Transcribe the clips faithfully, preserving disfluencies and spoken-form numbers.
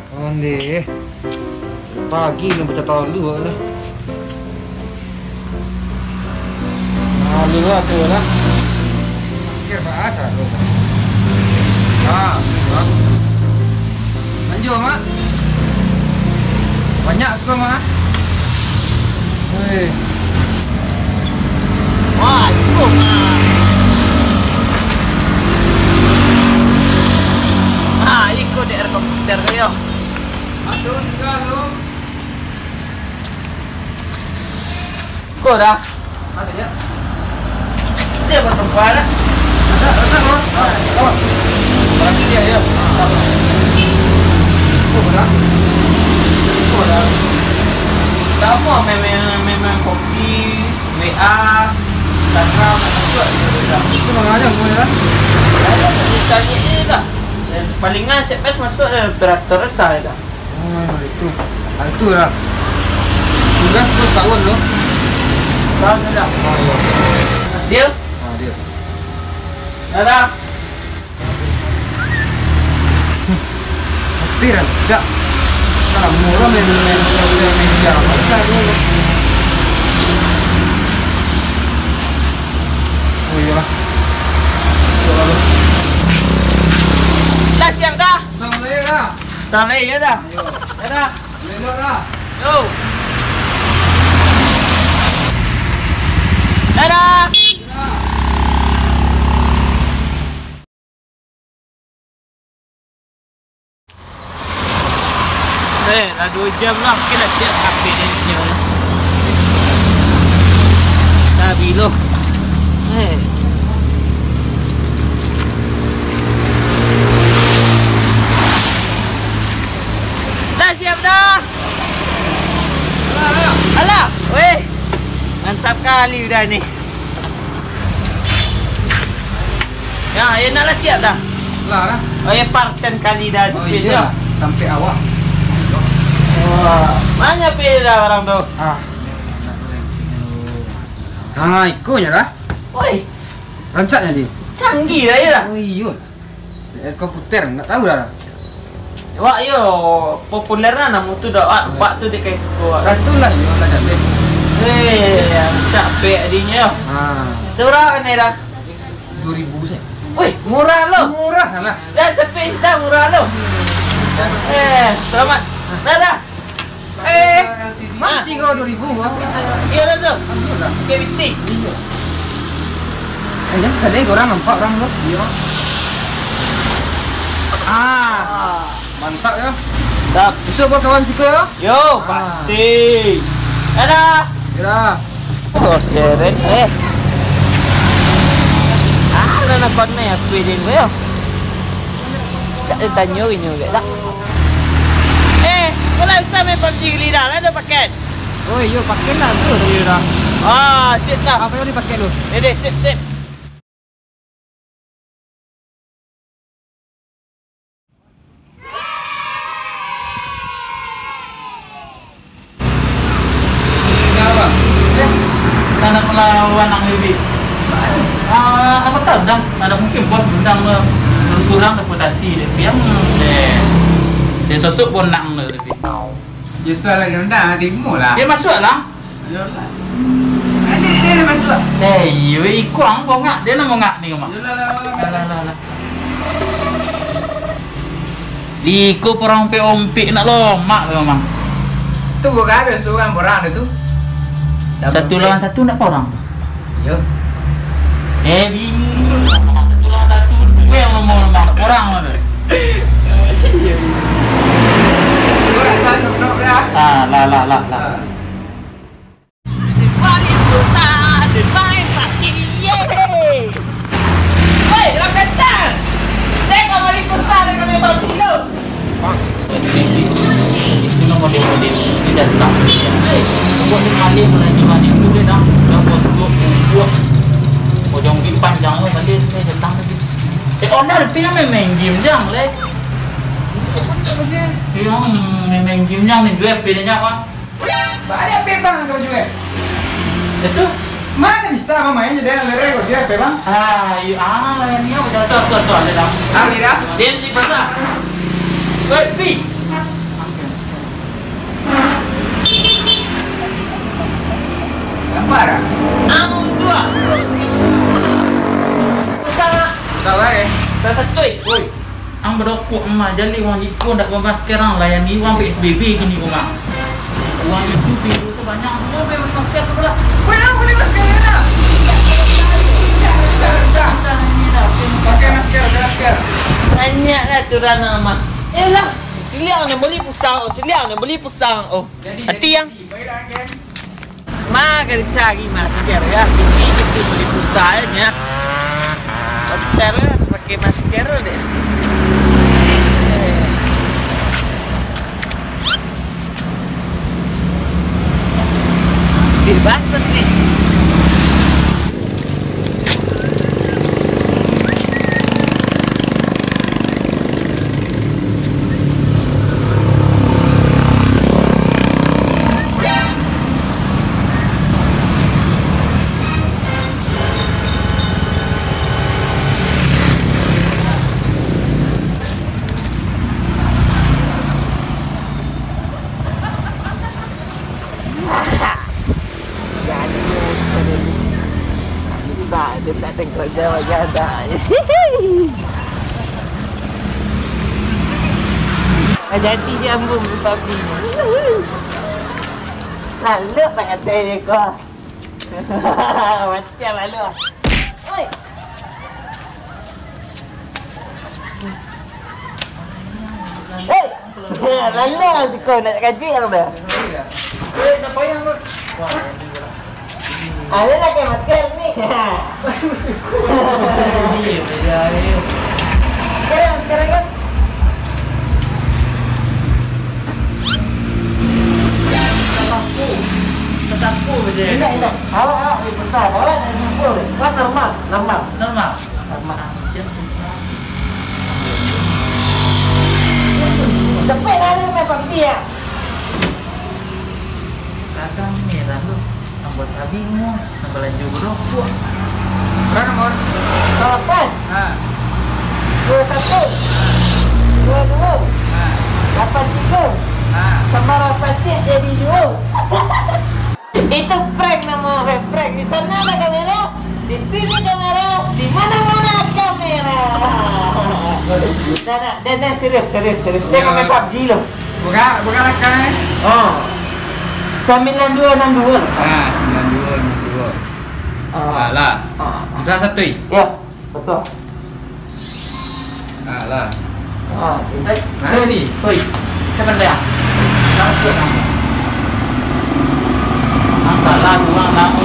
Ondeh. Pagi ni baca talu lah. Talu lah tu lah. Masker bahas lah tu. Ha, ha. Lanjut, Mak. Banyak suka, Mak. Weh. Wah, iko, Mak. Ah, iko D R komputer ko yo. Aduh, sudah lu. Ko dah. Ada ya. Dia buat tempat dah. Ada, ada, Bang. Ah, oh. Berarti dia ya. Ah, sabar. Ko dah. Ko dah. Lama memang, memang kopi, W A, Instagram, masuk je dah. Itu makanya mulai dah. Ada tadi tanya je dah. Dan palingan S M S masuk dah, operator besar dah. Oh, itu. Ah, itu lah. Tugas tu setahun tu. Setahun sudah. Ah, iya. Deal? Ah, deal. Dadah. Tapi rancak. Nah, murah main, main sosial media. Macam tu. Oh, iyalah. Dah siap dah. Bang, boleh dah. Sampai ya dah. Ayo. Dadah. Elok lah. Yo. Dadah. Eh, lah dua jam lah, mungkin lah siap sampai dia punya. Dah bilo. Eh. Dah siap dah. Alah, weh. Mantap kali udah ni. Ya, ya nak lah siap dah. Lah dah. Oh ya, parten kali dah. Oh, space iya. Sampai awak. Wah, banyak pi dah orang tu. Ah. Ah, ikonya dah. Oi. Rancaknya dia. Canggih lah ya dah. Oh, iya. Eh, komputer, ndak tahu dah. Wak yo populer lah namo tu dah, Wak. Wak tu dek kai suko, Wak. Dah tu lah, yo lah dah deh. Eh, capek adinyo. Ha. Murah kan dah? Dua ribu saja. Weh, murah lo. Murah lah. Sudah capek, sudah murah lo. Eh, selamat. Dah, dah. Eh, mati kau dua ribu kau. Iya dah tu. K B T. Iya. Eh, jangan tadi orang nampak orang tu. Iya. Ah, mantap ya. Dah. Besok buat kawan siko ya. Yo, pasti. Dadah. Dadah. Oh, keren eh. Ah, lah nak konek aku izin ko yo. Cak dia tanyo inyo gak dah. Eh, kau lah usah main PUBG geli dah, lah ada paket. Oh iyo, paket lah tu. Iyo dah. Ah, sip dah. Apa yang dipakai lu? Eh, deh, sip, sip. Nak melawan ang lebih. Ah, apa tahu dah. Ada mungkin bos undang ke, kurang reputasi dia. Piang deh. Dia sosok bonang tu lebih. Itu lah diundang, timu lah. Dia masuk lah. Nanti dia, dia masuk. Eh, iyo, iko ang bongak. Dia nak bongak ni, Mak. Yolah, lah, lah, lah. Lah, lah, lah, lah. Iko porang ompek-ompek nak lomak tu, Mang. Tu bukan ada surang porang dia tu. Satu lawan satu nak porang. Iyo. Eh, bingung. Satu lawan satu, dua yang lomak-lomak nak porang tu. Iyo, iyo. Orang sana, nak dah. Ah, lah, lah, lah, lah. Ah. Di balik kota, di main party, yeay. Woi, Rametan. Tengok balik besar kami party tu. Itu nama dia, dia, dia datang. Buat dia malih, bulan Jumat itu dia dah, dah buat untuk, untuk. Ujung bukit panjang tu, balik dia datang lagi. Eh, owner, tapi nak main game jang, leh. Apa je? Yang main game jang ni, jual P dia, Bang. Banyak memang kau jual. Itu? Mana bisa, Bang, main je, dia lere kau jual, Bang? Ah, iyo, ah, ni apa jatuh, tuh, tuh, ada dah. Ah, ni dah. Dia di pasar. Woi, Pi. Parah. Ang juo. Salah. Salah, eh. Salah satu, eh. Woi. Ang badokok mah, jaleh urang iko ndak bamasker, ang layani urang P S B B kini ko mah. Urang itu pintu sabanyak, ang bali masker tu lah. Weh, ang bali masker ni dah. Susah, susah. Pakai masker, pakai masker. Banyaklah aturan ang mah. Eh lah, ciliak ang bali pusang, oh, ciliak ang bali pusang, oh. Jadi, Hati jadi, yang. Baiklah, geng. Ma ka dicari masker, yo? Kini kito bali pusang, yo. Hotel harus pakai masker, deh. Di batas ni. Jadi, bisa, dia tak ada kerja, macam ada. Jadi, dia ambung, tapi. Lalu, tak ada, ya, kau. Macam lalu. Oi. Hei! Lalu lah siko nak kaji yang dah. Eh, tak payah, Bang. Ah, dia pakai masker ni. Sekarang, sekarang kan? Tatapu. Tatapu je. Indak, indak. Awak, awak, eh, besar. Awak nak simpul. Kan normal, normal. Normal. Normal. Cepek lah dia main PUBG ya. Kadang ni lah tu. Anggota bingung, nak balanjo barokok. Bara nomor? Salapan. Ha. Dua satu. Dua dua. Ha. Lapan tiga. Ha. Tambah lapan tiga jadi dua. Itu prank namo, prank. Di sana ada kamera, di sini kamera, di mana-mana kamera. Dah, dah, dah, dah, serius, serius, serius. Dia main PUBG lo. Buka, buka lakang, eh. Oh. Sembilan dua enam dua. Ah, sembilan dua enam dua. Ah. Alah. Ah. Susah satu, eh? Ya, betul. Alah. Ah, eh, mana ni? Oi, siapa dia? Siapa nama? Ang salah, kurang nama.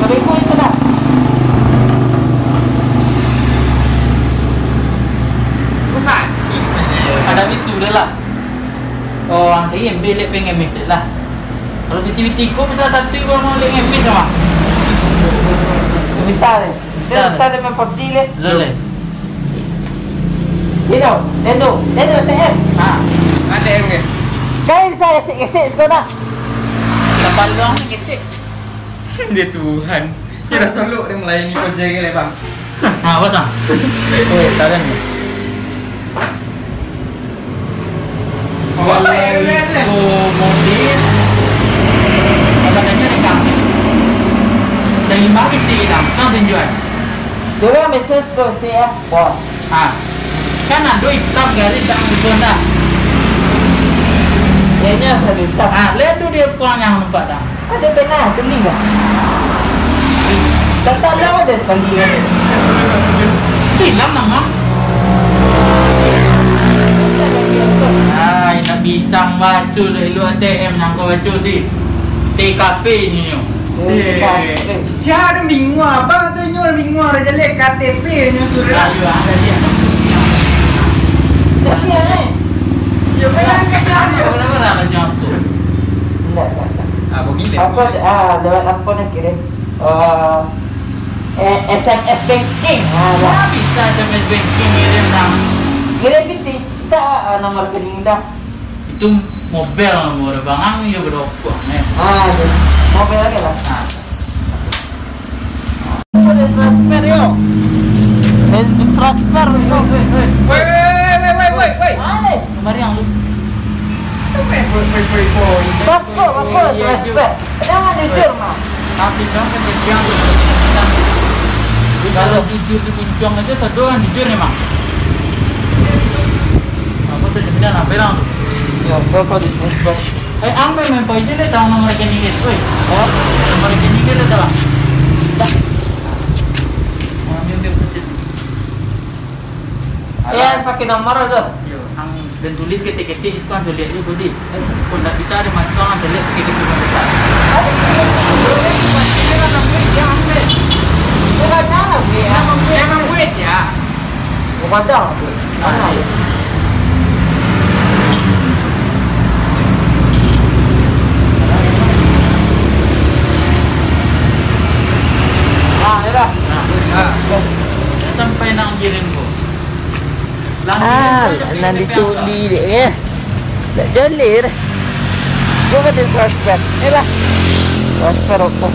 Kalau ikut, ikut dah. Aku sakit, ada itu dah lah. Oh, ang cari M B lek pengen mesej lah. Kalau B T B T ko bisa satu ibu mau lek M B sama. Bisa deh. Bisa. Bisa deh main PUBG leh. Lo leh. Deno, Deno, Deno T M. Ha. Ada M ke? Kau bisa gesek-gesek sekolah. Lapan doang ni gesek. Dia Tuhan. Kira tolok dia melayani projek ni, Bang. Ha, pasang. Oh, tahan ni. Apa saya kena aja? Oh, mobil. Apa tanya ni, Kang? Dari mana sih, Kang? Kang tunjuan. Dia orang mesej ke saya, Bos. Ha. Kan ado itam garis dak musuh dah. Ianya satu itam. Ha, lihat tu dia kurang yang nampak dah. Ada pernah beli dah. Datang lah ada sekali kan. Hilang nama. Ai, nak pisang baco elok-elok A T M nang kau baco ti. T K P nyo. Eh, sia ado bingung, abang tu nyo bingung, ado jaleh K T P nyo sudah. Ayo, ada dia. Tapi aneh. Yo, benar kan, yo. Benar-benar ada jam tu. Enggak, enggak, enggak. Ah, begini. Apa, ah, lewat apa nak kirim? Eh, eh, S M S banking. Ah, dah. Bisa S M S banking kirim, dah. Kirim di sini. Tak, ah, nomor rekening dah. Itu mobil nomor bangang yo berokok, eh. Ah, itu. Mobil lagi lah. Ah. Ada transfer yo. Ada transfer yo. Woi, woi, woi, woi, woi, woi. Mana? Kemari yang tu. Woi, woi, woi, woi, woi. Bapak, bapak, iya, transfer. Jangan jujur, Mak. Tapi dong kejadian tu. Kalau jujur di Puncong aja sado kan jujur ni, Mak. Apa tu jaminan apa bilang tu? Ya, apa kau di Puncong? Eh, ang main-main aja deh sama nomor rekening dia. Oi. Apa? Nomor rekening dia dah, Bang. Dah. Ambil, ambil, ambil. Ya, pakai nomor tu. Yo, ang dan tulis ketik-ketik, itu kan tulis aja, Budi. Kok ndak bisa ada matuang, tulis ketik-ketik yang besar. Memang gue, memang gue sih ya. Bukan dah, gue. Ah, iya. Ah, ya dah. Nah, nah. Sampai nak giring, Bu. Ah, nan dituli dek, eh. Tak jolir. Gua kata transfer. Ni lah. Transfer apa?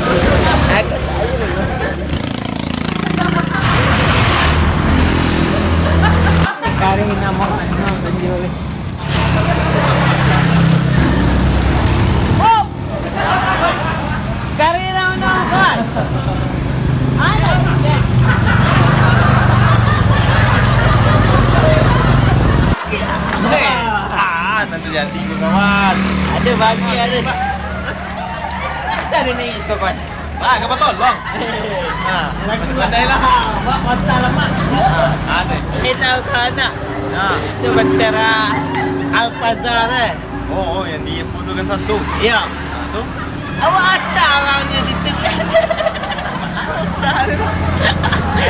Aku tak tahu. Kari nama mana tunjuk. Kari nama kawan. Ada. Ah, nanti jadi kawan. Ada bagi ada. Bisa ada ni kawan. Ah, kapal tolong. Ah, pandai lah. Buat kota lama. Ah, ada. Eh, tahu kau nak? Ah. Itu bendera Alcazar, eh. Oh, oh, yang di Putu kan satu. Iya. Ah, tu. Awak ada orangnya situ.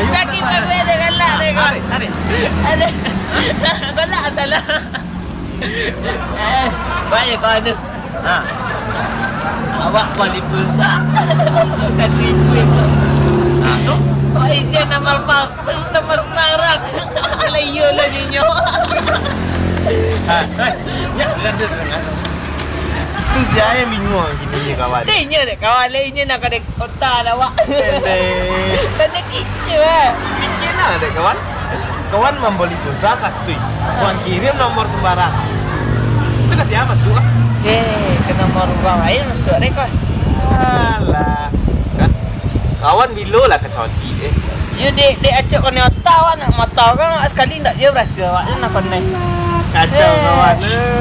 Sakit perut dia galak dia, kau. Tarik, tarik. Ada. Galak, salah. Eh, baik kau tu. Ha. Awak bali pulsa. Satu ribu ya, Pak. Ha, tu? Oh, izin nomor palsu, nomor barang. Lah, iyo lah, ninyo. Ha, hai. Ya, dengar, dengar, dengar. Tu sia yang bingung gini, kawan? Tu inyo dek kawan, lah inyo nak kena kota lah, awak. Pendek. Pendek inyo, eh. Pikir lah, dek kawan. Kawan mambali pulsa satu, kawan kirim nomor sembarang. Itu ka sia masuak? Eh, ka nomor urang lain masuak deh, kawan. Alah, kan kawan bilo lah kacodi, eh. Yo, dek, dek acok kena otak awak nak motor kan, awak sakali ndak juo baraso awak tu nak konek. Kacau, eh, kawan, eh.